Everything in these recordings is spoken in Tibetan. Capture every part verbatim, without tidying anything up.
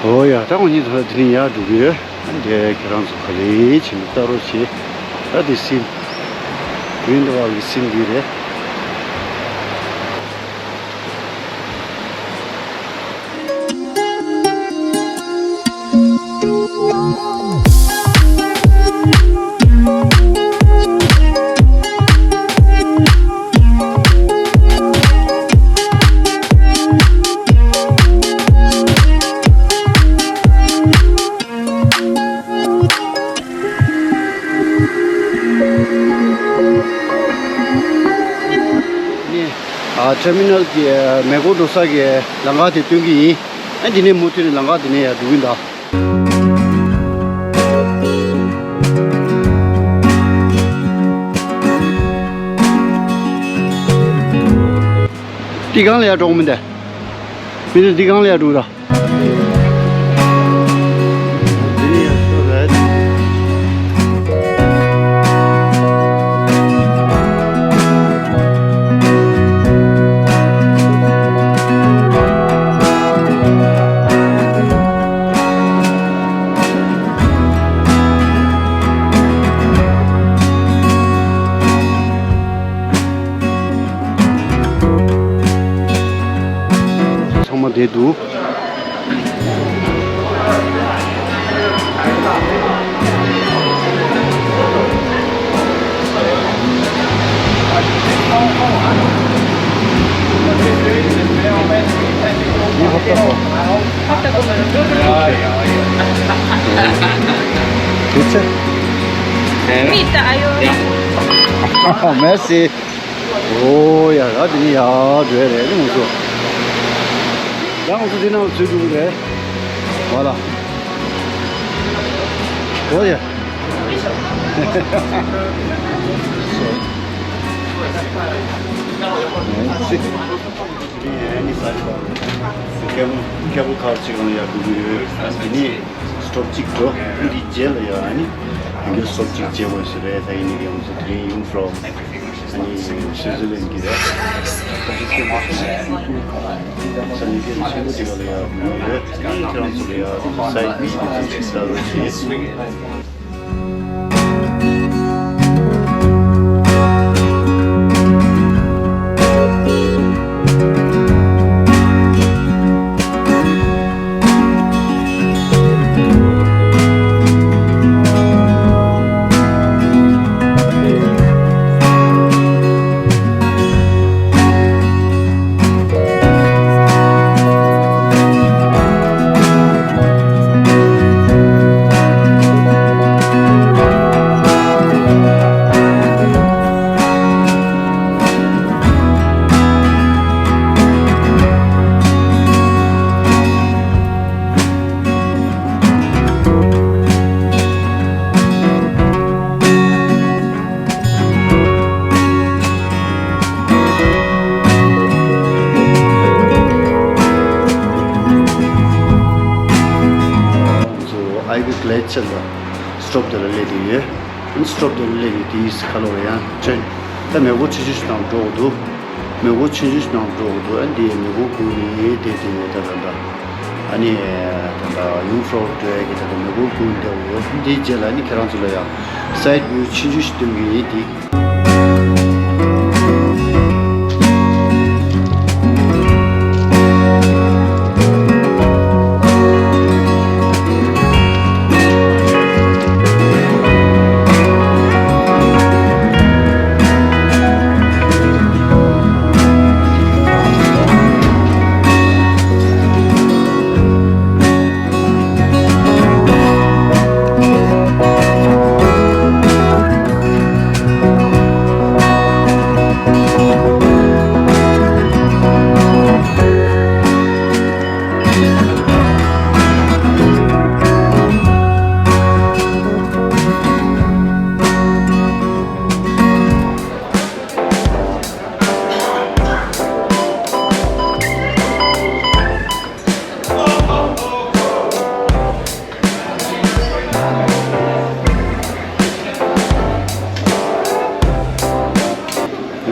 ཨོ་ཡ། ད་ང་གཉིས་ད་དེ་རིང་ཡར་འགྲོ་གི་ཡོད། འདི་ཁྱེད་རང་ཚོ་ག་རེ་བྱེད་ནས་ལྟ་རོགས་བྱེད། ད་དེ་སིམ། Grindelwald གི་སིམ་འདི་རེད། ཨ། ཊར་མི་ནལ་གྱི་མེ་འཁོར་འགྲོ་ས་གི་ལམ་ཁ་དེ་སྟོན་གྱི་ཡིན། ཨ། འདི་ནས་མུ་མཐུད་ནས་ལམ་ཁ་འདི་ནས་ཡར་འགྲོ་གི་ཡིན་ད། འདི་སྒང་ལ་ཡར་འགྲོ་གི་མིན་ད། མི་འདི་འདི་སྒང་ལ་ཡར་འགྲོ་གི་ར། ཚང་མ་བསྡད་འདུག Merci. ཨོ་ཡ། ད་དེ་ནས་ཡར་འགྲོ་ཡ་རེད་ང་ཚོ། ཡ་ང་ཚོ་འདི་ནང་ཚུད་འགྲོ་གི་རེད། ཝ་ལ། ཨོ་ཡ། ཁེ་བལ་ཁེ་བལ་ཁ་ཅིག་ལ་ཡར་འགྲོ་གི་ཡོད། ཨ་ནི་སི་ཊོབ་གཅིག་འགྲོ། འདི་རྗེས་ལ་ཡ་ཨ་ནི་ཡང་བསྐྱར་སི་ཊོབ་གཅིག་བྱེད་དགོས་ཞིག་རེད། ད་ཡིན་ནའི་ང་ཚོ་དེ་རིང་ཡུང་ཧྥྲོའུ། ཨ་ནི་སུའི་ཙི་ལན་གྱི་རེད། ས་གནས་གལ་ཆེན་པོ་དེ་ག་ལ་ཡ་ཡོད། ཨ་ནི་ཁྱེད་རང་ཚོ་ལ་ཡ་སའིཊ་བིའུ་དེ་ཚོ་ཅིག་ལྟ་རོགས་བྱེད། ཚོ་ཨའི་བི་གྷི་ལེ་ཆར་ལ་སི་ཊོབ་དེ་ལ་སླེབས་བསྡད་ཡོད། སི་ཊོབ་དེ་ལ་སླེབས་ནས་དེའི་ཁ་ལོ་ཡང་ཅན་ད་མེ་འཁོར་ཆུང་ཆུང་ཞིག་ནང་འགྲོ་དགོས་འདུག་མེ་འཁོར་ཆུང་ཆུང་ཞིག་ནང་འགྲོ་དགོས་འདུག་ཨ་འདི་མེ་འཁོར་སྒུག་ནས་བསྡད་བསྡད་ཡོད། ད་ད་ད་ཨ་ནི་ད་ད་ཡུང་ཧྥྲོའུ་འགྲོ་ཡ་གི་ད་ད་མེ་འཁོར་སྒུག་བསྡད་ཡོད། འདིའི་རྗེས་ལ་ཨ་ནི་ཁྱེད་རང་ཚོ་ལ་ཡང་སའིཊ་བིའུ་ཆུང་ཆུང་ཞིག་སྟོན་གྱི་ཡིན། འདི།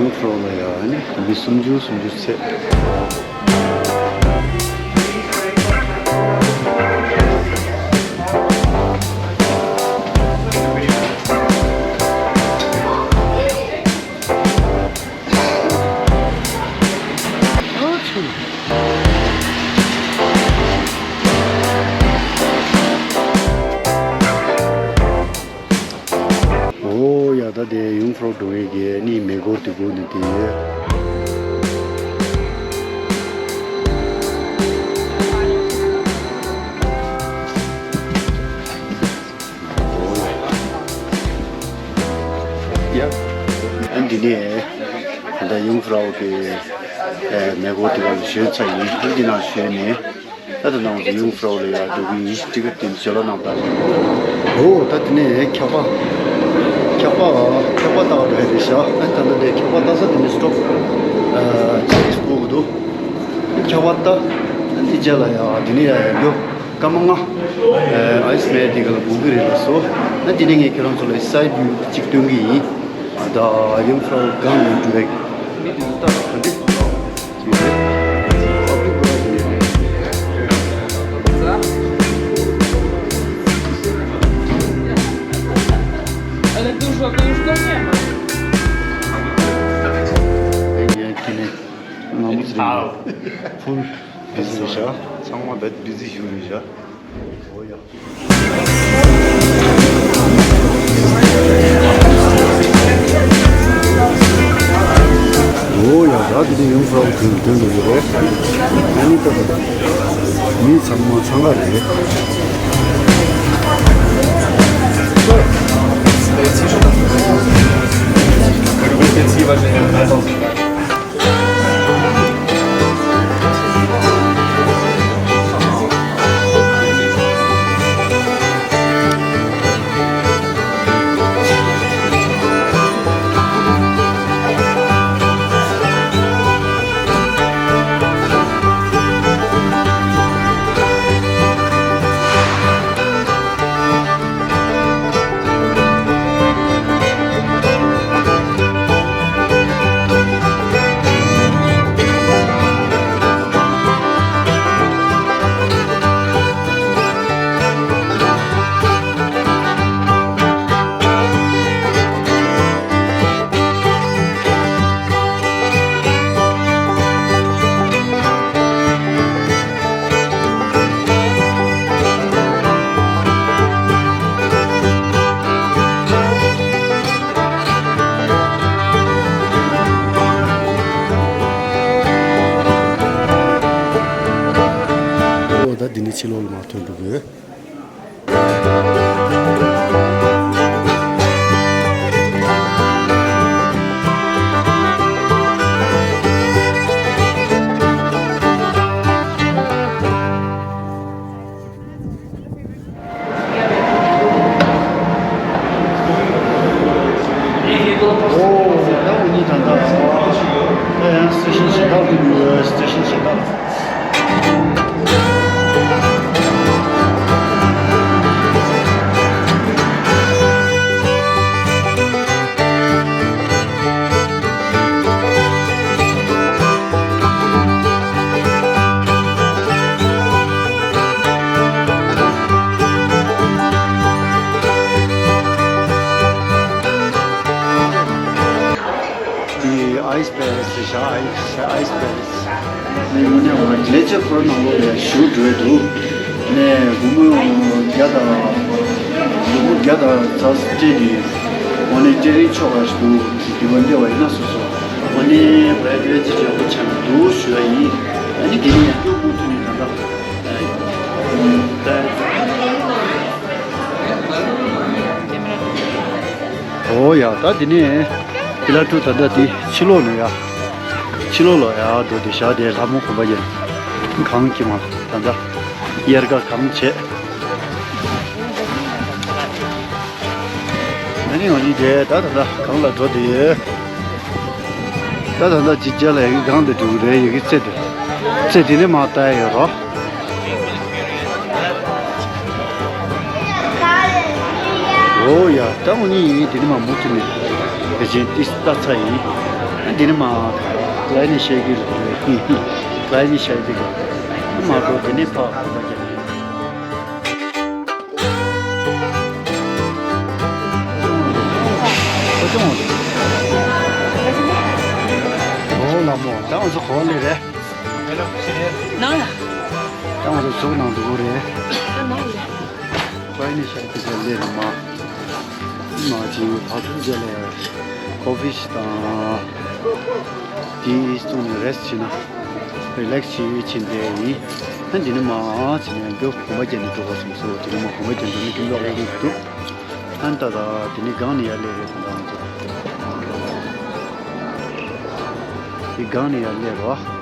ཡུང་ཧྥྲོའུ་ལ་ཡ་ཨ་ནི་མི་སུམ་ཅུ་སུམ་ཅུ་ཚད། ཨ་ ཡུང་ཧྥུ་རའོ་གི་ཨེ་མེ་འཁོར་དེ་ག་ལ་བཞོན་ཚར་ཡིན། འདི་ནང་བཞོན་ནས་ད་ལྟ་ནང་དུ་ཡུང་ཧྥུ་རའོ་ལ་ཡར་འགྲོ་གི་ཡིན། ཊི་ཀེ་ཊི་དེ་ནི་ཞལ་ལག་གནང་པ་རེད། འོ་ད་དེ་ནས་འཁྱག་པ་འཁྱག་པ་འཁྱག་པ་ལྟ་བ་འགྲོ་ཡ་རེད་ཤག་ཨ་ད་ལྟ་དེ་འཁྱག་པ་ལྟ་ས་དེ་ནི་སི་ཊོབ་ཨ་ཅིག་སྒུག་གི་འདུག་འཁྱག་པ་ལྟ། འདི་རྗེས་ལ་ཡ་འདི་ནས་ཡ་ཡར་འགྲོ། སྐར་མ་ལྔ། ཨ་ཨའི་སི་མེ་དེ་ག་ལ་སྒུག་གི་རེད་ལགས་སོ། ཨ་དེ་ནས་ངས་ཁྱེད་རང་ཚོ་ལ་སའེ་ཌི་བིའུ་གཅིག་སྟོན་གི་ཡིན། ད་ཡུང་ཧྥུ་རའོ་སྒང་ནས་འགྲོ་ཡག་གི། མི་དེ་ཚོ་ལྟ་ག་འདྲ་ཅིག་རེད། ཨ་ཕི་བྷི་ར་ཟེར་ཡག་རེད། ཨ་ཡ་ཁྱེད་ནས་ང་མོ་ཟེར་ཡག་ཕུལ་བི་ཟི་རེད་ཤག་ཚང་མ་བེད་བི་ཟི་ཞུ་རེད་ཤག་འོ་ཡ། འོ་ཡ། ད་དེ་དུས་ཡུང་ཧྥུ་རའོ་དོན་དོན་དུ་ཡོད་རེད། ཨ་ནི་ད་ད་མི་ཚང་མ་འཚང་ཁ་རེད། འོ་ད་འདི་ནས་ཕྱི་ལོགས་ལ་མར་ཐོན་འགྲོ་གི་ཡོད། ཨོ། ད་འུ་གཉིས་ད་ལྟ་ད་ཡང་སི་ཊེ་ཤན་གཞན་དག་ཏུ་ཡོད། སི་ཊེ་ཤན་གཞན་དག་ལ། འདི་ཨའི་སི་པེ་ལེ་སི་རེད་ཤག་ཨའི་སི་ཨའི་སི་པེ་ལེ་སི། ནས་ངོ་ནས་ང་གི་ལེགས་ཆ་ཁོའི་ནང་ལོགས་ལ་བཞུགས་འགྲོ་འདུག་ནས་སྒོར་མོ་བརྒྱ་དང་སྒོར་མོ་བརྒྱ་དང་རྩ་སྤྲད་ནས་ངོ་ནས་སྤྲད་རིན་ཆོག་པ་ཞིག་འདུག་འདི་བ་འདྲ་བ་ཡིན་ན་སོ་སོ་ངོ་ནས་བ་ཡ་བེ་ཅི་ཡག་པོ་ཆགས་འདུག་ཞུ་བ་ཡིན། ཨ་ནི་དེ་ནས་ཡང་སྐྱོ་མུ་མཐུད་ནས་ད་ལྟ། ཨོ་ཡ། ད་དེ་ནས་ཕི་ལ་ཊུ་ད་ལྟ་དེ་ཕྱི་ལོགས་ནས་ཡ། ཕྱི་ལོགས་ལ་ཡ་འགྲོ་དེ་བཞག་དེ་ལྷ་མོ་གོམ་པ་ཡིན། གངས་ཀྱི་མ་ད་ལྟ་དབྱར་ཁ་གངས་བྱས། ཨ་ནི་ང་གཉིས་དེ་ད་ད་ལྟ་གངས་ལ་འགྲོ་དེ་ཡོད། ད་ད་ལྟ་ཅི་བྱ་ལ་ཡ་གི་གངས་དེ་འགྲོ་གི་རེད། ཡ་གི་རྩེ་དེ་རྩེ་དེ་ནས་མ་ལྟ་ཡ་ཡོད་རོ། འོ་ཡ། ད་འུ་གཉིས་ཡིན། དེ་ནས་མ་མུ་མཐུད་ནས་དེ་བཞིན་ཏིས་ལྟ་ཚ་ཡིན། དེ་ནས་མ་ཀ་ལའི་ནས་བཤད་ཀྱི་རེད། ཀ་ལའི་ནས་བཤད་ཀྱི་རེད། མ་འགྲོ་དེ་ནས་ཕ་གོམ་པ་རྒྱབ་ཡིན། འོ་ལ་མོ། ད་འུ་ཚོ་གོ་ལེ་རེད། ནང་ལ། ད་ང་ཚོ་གཟུགས་ནང་དུ་འོ་རེད། ད་ནང་ལ། པའི་ནི་ཤར་གྱི་ལས་ལས་རེད་མ། མ་ཅིག་བག་ཐུག་རྗེས་ལ་ཀོ་ཕི་ཞིག་དང་། དེའི་སྟེང་ནས་རེ་སི་ཊི་བྱས་ན། རི་ལེག་སི་བྱས་ཕྱིན་དེ་ཡིན། ད་འདི་ནི་མ་བྱས་ནས་མགྱོགས་གོམ་པ་བརྒྱབ་ནས་འགྲོ་དགོས་སོང་ཟེར་བ། དེ་ནི་མ་གོམ་པ་བརྒྱབ་འགྲོ་ནི་ཀུན་ལོག་རེད་འདུག་ཨན་ཏ་ད་དེ་ནི་སྒང་ནས་ཡར་སླེབས་རེད་ད་ང་ཚོ། སྒང་ནས་ཡར་སླེབས་རོགས།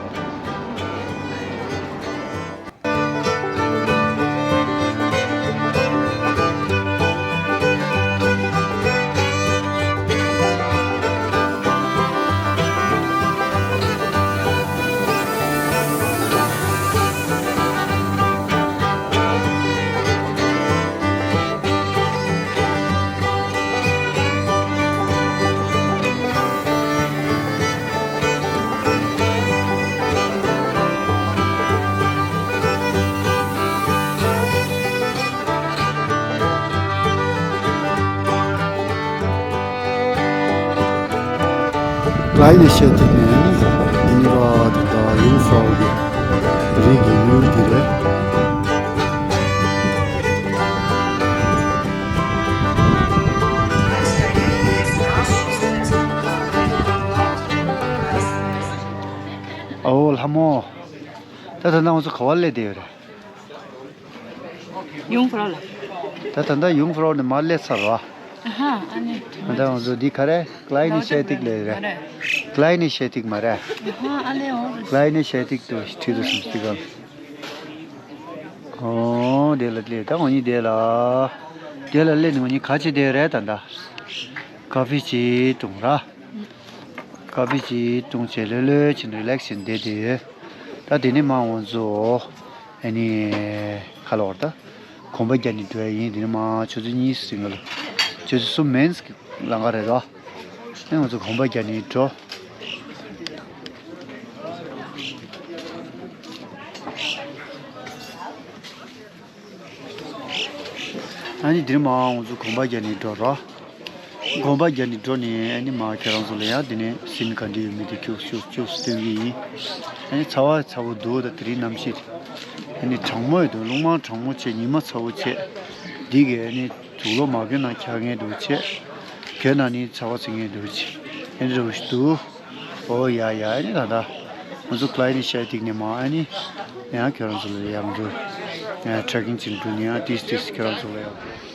ཀླའི་ནི་ཤེ་ཏིག་ནས་ནི་ནི་ར་དེ་དག་ཡུང་ཧྥ་རའོ་གི་རིགས་ཀྱི་ཡུལ་འདི་རེད། ཨོ་ལྷ་མོ། ད་ད་ནང་ཚོ་ག་བ་སླེབས་བསྡད་ཡོད་རེད། ཡུང་ཧྥ་རའོ་ལ། ད་ད་ལྟ་ཡུང་ཧྥ་རའོ་ནས་མར་སླེབས་ཚར་བ། ཨ་ཧ་ཨ་ནི། ད་ལྟ་ང་ཚོ་འདི་ག་རེ་ཀླའི་ནི་ཤེ་ཏིག་ལབ་རེད། ཀླའི་ནི་ཤེ་ཏིག་མ་རེད། ཨ་ཧ་ཨ་ལེ་འོ། ཀླའི་ནི་ཤེ་ཏིག་ཏུ་ཁྲིད་དུ་སོང་སྟེ་ག་ཨོ་དེ་ལ་སླེབས། ད་ང་གཉིས་དེ་ལ་དེ་ལ་སླེབས་ནས་ང་གཉིས་ག་བྱེད་བསྡད་རེད། ད་ལྟ་ཀ་ཧྥེ་ཅིག་འཐུང་ར། ཀ་ཧྥེ་ཅིག་འཐུང་བྱས་ལྷོད་ལྷོད་བྱས་ནས་རི་ལེག་སི་བྱས་ནས་བསྡད་དེ་ཡོད། ད་དེ་ནས་མར་ང་ཚོ་ཨ་ནི་ག་ལབ་དགོས་རེད། ད་གོམ་པ་རྒྱག་ནས་འགྲོ་ཡ་ཡིན། དེ་ནས་མར་ཆུ་ཚོད་གཉིས་ཟིན་ག་ལ། ཆུ་ཚོད་གསུམ་མིན་གྱི་ལམ་ཁ་རེད་དོ། ཨ་ནི་ང་ཚོ་གོམ་པ་རྒྱག་ནས་འགྲོ། ཨ་ནི་འདིར་མར་ང་ཚོ་གོམ་པ་རྒྱག་ནས་འགྲོ་རོགས། གོམ་པ་རྒྱག་ནས་འགྲོ་ནས་ཨ་ནི་མར་ཁྱེད་རང་ཚོ་ལ་ཡང་འདི་ནས་ཟིན་ག་འདྲ་ཡོད་མེད་དེ་ཁྱུག་ཁྱུག་ཁྱུག་སྟོན་གྱི་ཡིན། ཨ་ནི་ཚ་བ་ཚ་པོ་འདུག་ད་དེ་རིང་གནམ་གཤིས། ཨ་ནི་གྲང་མོ་ཡོད་འདུག་རླུང་མ་གྲང་མོ་བྱས། ཉི་མ་ཚ་པོ་བྱས། འདི་གས་ཨ་ནི་དུག་ལོག་མ་གྱོན་ན་འཁྱག་ངེས་འདུག་བྱས། གྱོན་ན་ནི་ཚ་བ་ཚ་ངེས་འདུག་བྱས། ཨ་ནི་རོ་ཞིག་འདུག་ཨོ་ཡ་ཡ། ཨ་ནི་ད་ལྟ་ང་ཚོ་ཀླའི་ནི་ཤེ་ཏིག་ནས་མར་ཨ་ནི་ཡང་ཁྱོད་རང་ཚོ་ལ་ཡང་འགྲོ། ཡང་ཊེ་རེག་ཀིང་བྱེད་འགྲོ་ནས་ཡང་ཏིས་ཏིས་ཁྱོད་རང་ཚོ་ལ་ཡང་འགྲོ།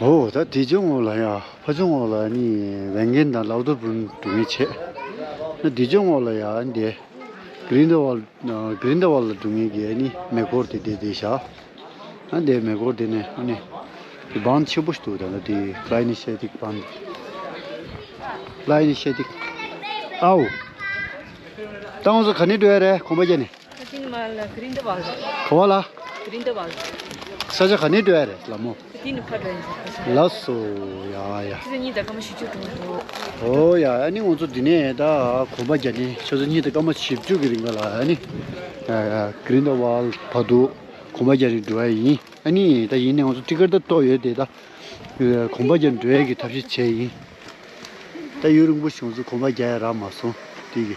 ཨོ་ད་དེ་ཕྱོགས་ངོས་ལ་ཡ་ཕ་ཕྱོགས་ངོས་ལ་ཨ་ནི་ཝེང་གན་དང་ལའོ་ཏོ་པུན་འགྲོ་མཁན་བྱས། ན་དེ་ཕྱོགས་ངོས་ལ་ཡ་ཨ་ནི་དེ་གྷི་རིན་ཌི་ཝལ་གྷི་རིན་ཌི་ཝལ་ལ་འགྲོ་མཁན་གྱི་ཨ་ནི་མེ་འཁོར་དེ་དེ་དེ་བཞག་ཨ་འདས་མེ་འཁོར་དེ་ནས་ཨ་ནི་དེ་བང་ཆེན་པོ་ཞིག་འདུག་ད་ལྟ་དེ་ཀླའི་ནི་ཤེ་ཏིག་བང་། ཀླའི་ནི་ཤེ་ཏིག་ཨའོ། ད་ང་ཚོ་ག་ནས་འགྲོ་ཡ་རེད། གོམ་པ་རྒྱག་ནས། ཀ་ཏིན་མ་ལ་གྷི་རིན་ཌི་ཝལ་རེད། ག་བ་ལ། གྷི་རིན་ཌི་ཝལ། ས་ཆ་ག་ནས་འགྲོ་ཡ་རེད་ལ་མོ། ཀ་ཏིན་ཕར་འགྲོ་ཡ་རེད། ལགས་སོ། ཡ་ཡ། ཆུ་ཚོད་གཉིས་དང་སྐར་མ་བཞི་བཅུ་འགྲོ་འདུག་ཨོ་ཡ། ཨ་ནི་ང་ཚོ་འདི་ནས་ད་གོམ་པ་རྒྱག་ནས་ཆུ་ཚོད་གཉིས་དང་སྐར་མ་བཞི་བཅུ་གི་རིང་ག་ལ་ཨ་ནི་ཡ་ཡ་གྷི་རིན་ཌི་ཝལ་བར་དུ་གོམ་པ་རྒྱག་ནས་འགྲོ་ཡ་ཡིན། ཨ་ནི་ད་ཡིན་ནའི་ང་ཚོ་ཊི་ཀེ་ཊི་ད་བཏོག་ཡོད་དེ། ད་གོམ་པ་རྒྱག་འགྲོ་ཡས་ཀྱི་ཐབས་ཤེས་བྱས་ཡིན། ད་ཡུན་རིང་པོ་བྱུང་ཚོ་གོམ་པ་རྒྱག་ཡ་རག་མ་སོང་དེ་གི་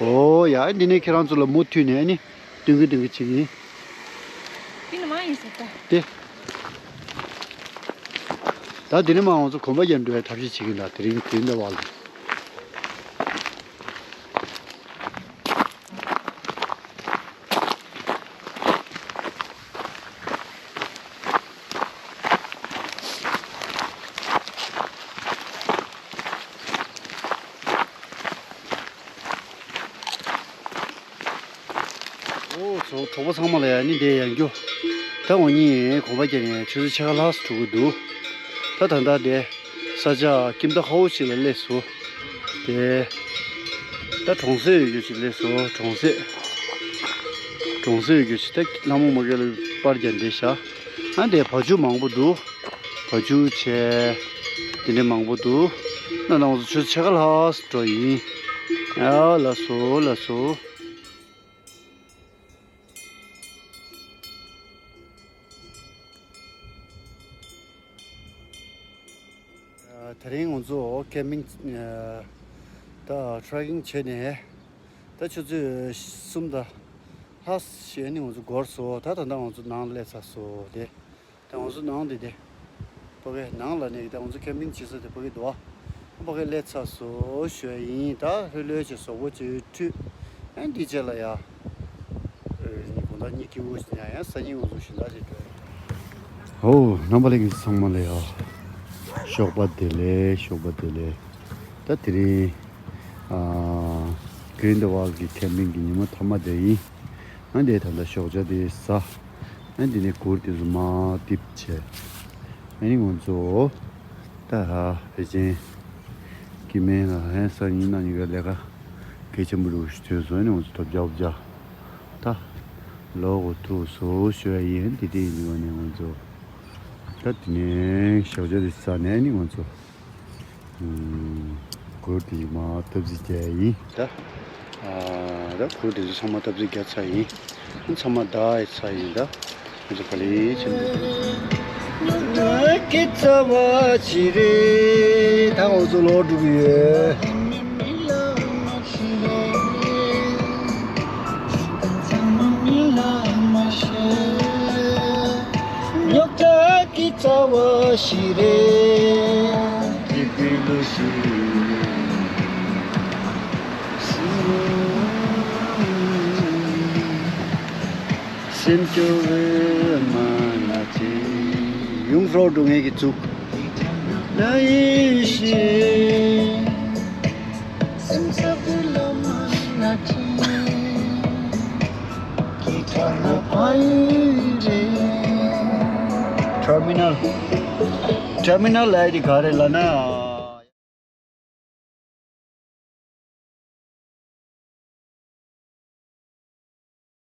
ཨོ་ཡ། ཨ་འདི་ནས་ཁྱེད་རང་ཚོ་ལ་མུ་མཐུད་ནས་ཨ་ནི་སྟོན་གི་སྟོན་གི་བྱེད་ཀྱི་ཡིན། དེ་ནི་མ་ཡིན་ཟེར་ད། དེ། ད་དེ་ནས་མར་ང་ཚོ་གོམ་པ་རྒྱག་འགྲོ་ཡས་ཐབས་ཤེས་བྱེད་ཀྱི་ཡིན། ད་དེ་རིང་དེ་འདྲ་བ་ལ། ཨོ་ཚོ་གྲོགས་པོ་ཚང་མ་ལ་ཡ་ནི་འདི་ཡང་རྒྱུ། ད་ང་གཉིས་གོམ་པ་རྒྱག་ནས་ཆུ་ཚོད་ཕྱེད་ཀ་ལྷག་ཙམ་འགྲོ་གི་འདུག་ད་ད་ལྟ་དེ་ས་ཆ་ཁྱིམ་ཐང་ཧ་པོ་ཞིག་ལ་སླེབས་སོང་། དེ་ད་གྲོང་གསེབ་ཡོད་རྒྱུ་ཞིག་སླེབས་སོང་། གྲོང་གསེབ། གྲོང་གསེབ་ཡོད་རྒྱུ་ཞིག་ད་ལྷ་མོ་མ་གི་ལ་པར་རྒྱག་འདི་བཞག་ཨ་འདི་བ་ཕྱུགས་མང་པོ་འདུག་བ་ཕྱུགས་བྱས། དེ་འདྲ་མང་པོ་འདུག་ན་ནང་ཚོ་ཆུ་ཚོད་ཕྱེད་ཀ་ལྷག་འགྲོ་ཡིན། ཨ་ལགས་སོ་ལགས་སོ། ཨ། དེ་རིང་ང་ཚོ་ཀེམ་པིང་། ཨ། ད་ཊེ་རེག་ཀིང་བྱས་ནས་ད་ཆུ་ཚོད་གསུམ་དང་ལྷག་ཞིག་ནི་ང་ཚོ་འགོར་སོང་། ད་ད་ལྟ་ང་ཚོ་ནང་སླེབས་ཚར་སོང་། དེ་ད་ང་ཚོ་ནང་དེ་དེ་ཕ་གི་ནང་ལ་ནས་ད་ང་ཚོ་ཀེམ་པིང་བྱེད་ས་དེ་ཕ་གི་འདུག་ཨ། ཕ་གི་སླེབས་ཚར་སོང་ཞུ་ཡ་ཡིན། ད་ལྷོད་ལྷོད་བྱས་གཟུགས་པོ་ཅིག་འཁྲུད། ཨ་འདི་རྗེས་ལ་ཡ། ཨ་ནི་དགོང་དག་གཉིད་སྐྱིད་པོ་ཞིག་ཉལ་ཡ། སང་ཉིན་ང་ཚོ་གཞན་དག་ཅིག་འགྲོ་ཡ། ཧོ། རྣམ་པ་ལྷན་རྒྱས་ཚང་མ་ལ་ཡ། ཞོགས་པ་བདེ་ལེགས། ཞོགས་པ་བདེ་ལེགས། ད་དེ་རིང་ཨ། གྷི་རིན་ཌི་ཝཱལ་གྱི་ཁེམ་པིང་གི་ཉིན་མོ་མཐའ་མ་དེ་ཡིན། ཨ་ནི་དེ་ད་ལྟ་ཞོགས་ཇ་དེ་ཟ། ཨ་ནི་དེ་ནས་གུར་དེ་ཚོ་མར་རྡིབ་བྱས། ཨ་ནི་ང་ཚོ་ད་ཕལ་ཆེར་སྐྱེ་དམན་ལ་ཧན་སང་ཉིན་གནངས་ཉིན་ཀ་ལས་ཀ་གལ་ཆེན་པོ་རུ་ཞུ་ཐོན་སོང་། ཨ་ནི་ང་ཚོ་ཐོབ་རྒྱག་རྒྱག་ད་ལོག་གོ་ཐུག་སོ་ཞུ་ཡ་ཡིན། དེ་དེ་ཡིན་དུས་ནས་ང་ཚོ་ད་དེ་ནས་ཞོགས་ཇ་དེ་ཟ་ནས་ཨ་ནི་ང་ཚོ། ཨུམ། གུར་དེ་མར་ཐབ་ཚིག་རྒྱག་ཡིན། ད། ཨ། ད་གུར་དེ་ཚོ་ཚང་མ་ཐབ་ཚིག་རྒྱག་ཚར་ཡིན། ཚང་མ་བདག་ཡི་ཚར་ཡིན་ད། ང་ཚོ་ག་ལེ་ཕྱིན་འདུག་ང་གི་རྩ་བ་ཅི་རེད། ད་ང་ཚོ་ལོག་འགྲོ་གི་ཡོད། རྙོག་དྲ་གི་རྩ་བ་ཞིག་རེད། སྐྱིད་པའི་ལོ་ཞིག་རེད། སེམས་སྐྱོ་བའི་མ་ལ་ཅི། ཡུང་ཧྲོ་འགྲོ་ངེས་ཀྱི་ཚུགས། ལ་ཡི་ཤི། སེམས་སྐྱོ་བའི་ལ་མ་ལ་ཅི། ཊར་མི་ནལ། ཊར་མི་ནལ་ལབ་ཡ་དེ་ག་རེ་ལབ་ན།